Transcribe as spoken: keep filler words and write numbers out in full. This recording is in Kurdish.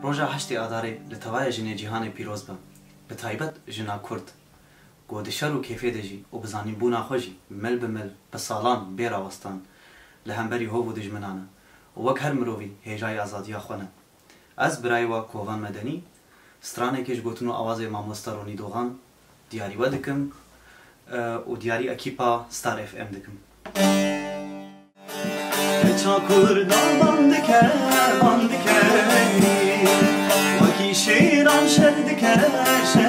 Roja heştê Adarê li tevaya jinê cîhanê pîroz be. Bi taybet jina Kurd, ku di şer û kêfê de jî û bi zanînbûna xwe jî mil bi mil bi salan bê rawestan li hemberî hov û dijminan e û wek her mirovî hêjayî azadiya xwe ne. Ez birayê we Kovan Medenî, stranekê ji gotin û awazê mamoste Ronî Dogan diyarî we dikim, e, û diyarî ekîpa Star F M dikim. Keça Kurda ban dike, ban dike. Wekî şêran şer dike, şer